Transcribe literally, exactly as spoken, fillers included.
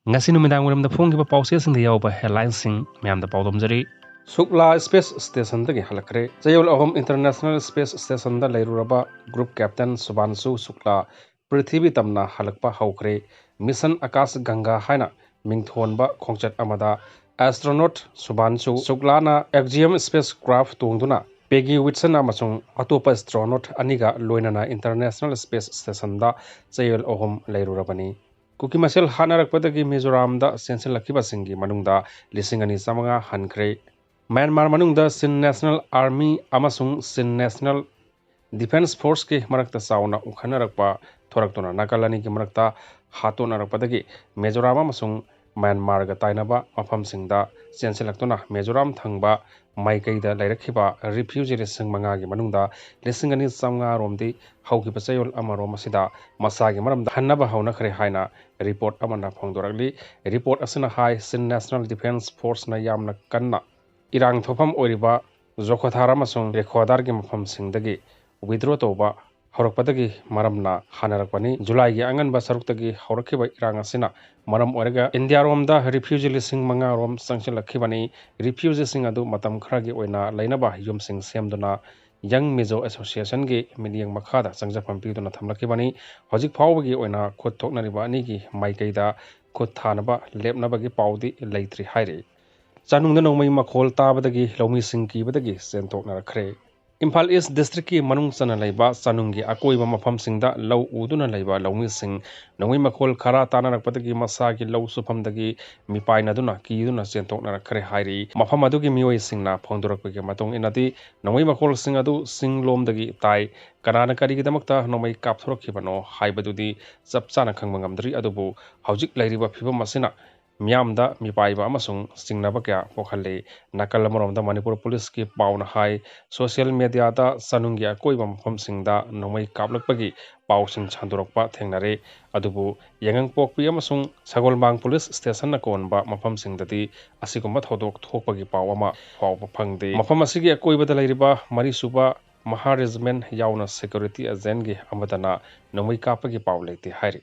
ꯉꯁꯤ ꯅꯨꯃꯤꯗꯥꯡ ꯋꯥꯏꯔꯝꯗ ꯐꯣꯡꯈꯤꯕ ꯄꯥꯎꯆꯦꯁꯤꯡꯗ ꯌꯥꯎꯕ headlineꯁꯤꯡ ꯃꯌꯥꯝꯗ ꯄꯥꯎꯗꯝꯖꯔꯤ꯫ ꯁꯨꯛꯂꯥ Space Stationꯗꯒꯤ ꯍꯜꯂꯛꯈ꯭ꯔꯦ꯫ ꯆꯌꯣꯜ ꯑꯍꯨꯝ International Space Stationꯗ ꯂꯩꯔꯨꯔꯕ group captain ꯁꯨꯚꯥꯟꯁꯨ ꯁꯨꯛꯂꯥ ꯄ꯭ꯔꯤꯊꯤꯕꯤ ꯇꯝꯅ ꯍꯜꯂꯛꯄ ꯍꯧꯈ꯭ꯔꯦ꯫ Mission Akash Ganga ꯍꯥꯏꯅ ꯃꯤꯡꯊꯣꯟꯕ ꯈꯣꯡꯆꯠ ꯑꯃꯗ astronaut ꯁꯨꯚꯥꯟꯁꯨ ꯁꯨꯛꯂꯥꯅ Axiom spacecraft ꯇꯣꯡꯗꯨꯅ Peggy Whitson ꯑꯃꯁꯨꯡ ꯑꯇꯣꯞꯄ astronaut ꯑꯅꯤꯒ ꯂꯣꯏꯅꯅ International Space Stationꯗ ꯆꯌꯣꯜ ꯑꯍꯨꯝ ꯂꯩꯔꯨꯔꯕꯅꯤ꯫ ꯀꯨꯀꯤ ꯃꯁꯦꯜ ꯍꯥꯠꯅꯔꯛꯄꯗꯒꯤ ꯃꯤꯖꯣꯔꯥꯝꯗ ꯆꯦꯟꯁꯤꯜꯂꯛꯈꯤꯕꯁꯤꯡꯒꯤ ꯃꯅꯨꯡꯗ ꯂꯤꯁꯤꯡ ꯑꯅꯤ ꯆꯥꯃꯉꯥ ꯍꯟꯈ꯭ꯔꯦ꯫ ꯃ꯭ꯌꯥꯟꯃꯥꯔ ꯃꯅꯨꯡꯗ Chin National Army ꯑꯃꯁꯨꯡ Chin National Defence Forceꯀꯤ ꯃꯔꯛꯇ ꯆꯥꯎꯅ ꯎꯈꯠꯅꯔꯛꯄ ꯊꯣꯔꯛꯇꯨꯅ ꯅꯥꯀꯜ ꯑꯅꯤꯒꯤ ꯃꯔꯛꯇ ꯍꯥꯠꯇꯣꯛꯅꯔꯛꯄꯗꯒꯤ ꯃꯤꯖꯣꯔꯥꯝ ꯑꯃꯁꯨꯡ ꯃ꯭ꯌꯥꯟꯃꯥꯔꯒ ꯇꯥꯏꯅꯕ ꯃꯐꯝꯁꯤꯡꯗ ꯆꯦꯟꯁꯤꯜꯂꯛꯇꯨꯅ ꯃꯤꯖꯣꯔꯥꯝ ꯊꯪꯕ ꯃꯥꯏꯀꯩꯗ ꯂꯩꯔꯛꯈꯤꯕ refugee ꯂꯤꯁꯤꯡ ꯃꯉꯥꯒꯤ ꯃꯅꯨꯡꯗ ꯂꯤꯁꯤꯡ ꯑꯅꯤ ꯆꯥꯃꯉꯥ ꯔꯣꯝꯗꯤ ꯍꯧꯈꯤꯕ ꯆꯌꯣꯜ ꯑꯃꯔꯣꯝ ꯑꯁꯤꯗ ꯃꯁꯥꯒꯤ ꯃꯔꯝꯗ ꯍꯟꯅꯕ ꯍꯧꯅꯈ꯭ꯔꯦ ꯍꯥꯏꯅ report ꯑꯃꯅ ꯐꯣꯡꯗꯣꯔꯛꯂꯤ꯫ Report ꯑꯁꯤꯅ ꯍꯥꯏ, Chin National Defence Forceꯅ ꯌꯥꯝꯅ ꯀꯟꯅ ꯏꯔꯥꯡ ꯊꯣꯛꯐꯝ ꯑꯣꯏꯔꯤꯕ ꯖꯣꯈꯣꯊꯥꯔ ꯑꯃꯁꯨꯡ ꯔꯦꯈꯣꯗꯥꯔꯒꯤ ꯃꯐꯝꯁꯤꯡꯗꯒꯤ withdraw ꯇꯧꯕ ꯍꯧꯔꯛꯄꯗꯒꯤ ꯃꯔꯝꯅ ꯍꯥꯟꯅꯔꯛꯄꯅꯤ꯫ ꯖꯨꯂꯥꯏꯒꯤ ꯑꯉꯟꯕ ꯁꯔꯨꯛꯇꯒꯤ ꯍꯧꯔꯛꯈꯤꯕ ꯏꯔꯥꯡ ꯑꯁꯤꯅ ꯃꯔꯝ ꯑꯣꯏꯔꯒ ꯏꯟꯗꯤꯌꯥꯔꯣꯝꯗ refugee ꯂꯤꯁꯤꯡ ꯃꯉꯥ ꯔꯣꯝ ꯆꯪꯁꯤꯜꯂꯛꯈꯤꯕꯅꯤ꯫ Refugeeꯁꯤꯡ ꯑꯗꯨ ꯃꯇꯝ ꯈꯔꯒꯤ ꯑꯣꯏꯅ ꯂꯩꯅꯕ ꯌꯨꯝꯁꯤꯡ ꯁꯦꯝꯗꯨꯅ Young Mizo Associationꯒꯤ ꯃꯤꯠꯌꯦꯡ ꯃꯈꯥꯗ ꯆꯪꯖꯐꯝ ꯄꯤꯗꯨꯅ ꯊꯝꯂꯛꯈꯤꯕꯅꯤ꯫ ꯍꯧꯖꯤꯛ ꯐꯥꯎꯕꯒꯤ ꯑꯣꯏꯅ ꯈꯨꯠ ꯊꯣꯛꯅꯔꯤꯕ ꯑꯅꯤꯒꯤ ꯃꯥꯏꯀꯩꯗ ꯈꯨꯠ ꯊꯥꯅꯕ ꯂꯦꯞꯅꯕꯒꯤ ꯄꯥꯎꯗꯤ ꯂꯩꯇ꯭ꯔꯤ ꯍꯥꯏꯔꯤ꯫ ꯆꯥꯅꯨꯡꯗ ꯅꯣꯡꯃꯩ ꯃꯈꯣꯜ ꯇꯥꯕꯗꯒꯤ ꯂꯧꯃꯤꯁꯤꯡ ꯀꯤꯕꯗꯒꯤ ꯆꯦꯟꯊꯣꯛꯅꯔꯛꯈ꯭ꯔꯦ꯫ ꯏꯝꯐꯥꯜ East Districtꯀꯤ ꯃꯅꯨꯡ ꯆꯟꯅ ꯂꯩꯕ ꯆꯥꯅꯨꯡꯒꯤ ꯑꯀꯣꯏꯕ ꯃꯐꯝꯁꯤꯡꯗ ꯂꯧ ꯎꯗꯨꯅ ꯂꯩꯕ ꯂꯧꯃꯤꯁꯤꯡ ꯅꯣꯡꯃꯩ ꯃꯈꯣꯜ ꯈꯔ ꯇꯥꯅꯔꯛꯄꯗꯒꯤ ꯃꯁꯥꯒꯤ ꯂꯧ ꯁꯨꯐꯝꯗꯒꯤ ꯃꯤꯄꯥꯏꯅꯗꯨꯅ ꯀꯤꯗꯨꯅ ꯆꯦꯟꯊꯣꯛꯅꯔꯛꯈ꯭ꯔꯦ ꯍꯥꯏꯔꯤ꯫ ꯃꯐꯝ ꯑꯗꯨꯒꯤ ꯃꯤꯑꯣꯏꯁꯤꯡꯅ ꯐꯣꯡꯗꯣꯔꯛꯄꯒꯤ ꯃꯇꯨꯡ ꯏꯟꯅꯗꯤ, ꯅꯣꯡꯃꯩ ꯃꯈꯣꯜꯁꯤꯡ ꯑꯗꯨ ꯆꯤꯡꯂꯣꯝꯗꯒꯤ ꯇꯥꯏ꯫ ꯀꯅꯥꯅ ꯀꯔꯤꯒꯤꯗꯃꯛꯇ ꯅꯣꯡꯃꯩ ꯀꯥꯞꯊꯣꯔꯛꯈꯤꯕꯅꯣ ꯍꯥꯏꯕꯗꯨꯗꯤ ꯆꯞ ꯆꯥꯅ ꯈꯪꯕ ꯉꯝꯗ꯭ꯔꯤ, ꯑꯗꯨꯕꯨ ꯍꯧꯖꯤꯛ ꯂꯩꯔꯤꯕ ꯐꯤꯕꯝ ꯑꯁꯤꯅ ꯃꯤꯌꯥꯝꯗ ꯃꯤꯄꯥꯏꯕ ꯑꯃꯁꯨꯡ ꯆꯤꯡꯅꯕ ꯀꯌꯥ ꯄꯣꯛꯍꯜꯂꯤ꯫ ꯅꯥꯀꯜ ꯑꯃꯔꯣꯝꯗ ꯃꯅꯤꯄꯨꯔ ꯄꯨꯂꯤꯁꯀꯤ ꯄꯥꯎꯅ ꯍꯥꯏ, social mediaꯗ ꯆꯥꯅꯨꯡꯒꯤ ꯑꯀꯣꯏꯕ ꯃꯐꯝꯁꯤꯡꯗ ꯅꯣꯡꯃꯩ ꯀꯥꯞꯂꯛꯄꯒꯤ ꯄꯥꯎꯁꯤꯡ ꯁꯟꯗꯣꯔꯛꯄ ꯊꯦꯡꯅꯔꯦ꯫ ꯑꯗꯨꯕꯨ ꯌꯥꯏꯉꯪꯄꯣꯛꯄꯤ ꯑꯃꯁꯨꯡ ꯁꯒꯣꯜꯕꯥꯡ ꯄꯨꯂꯤꯁ ꯁ꯭ꯇꯦꯁꯟꯅ ꯀꯣꯟꯕ ꯃꯐꯝꯁꯤꯡꯗꯗꯤ ꯑꯁꯤꯒꯨꯝꯕ ꯊꯧꯗꯣꯛ ꯊꯣꯛꯄꯒꯤ ꯄꯥꯎ ꯑꯃ ꯐꯥꯎꯕ ꯐꯪꯗꯦ꯫ ꯃꯐꯝ ꯑꯁꯤꯒꯤ ꯑꯀꯣꯏꯕꯗ ꯂꯩꯔꯤꯕ ꯃꯔꯤꯁꯨꯕ ꯃꯍꯥ ꯔꯦꯖꯤꯃꯦꯟ ꯌꯥꯎꯅ security agentꯒꯤ ꯑꯃꯠꯇꯅ ꯅꯣꯡꯃꯩ ꯀꯥꯞꯄꯒꯤ ꯄꯥꯎ ꯂꯩꯇꯦ ꯍꯥꯏꯔꯤ꯫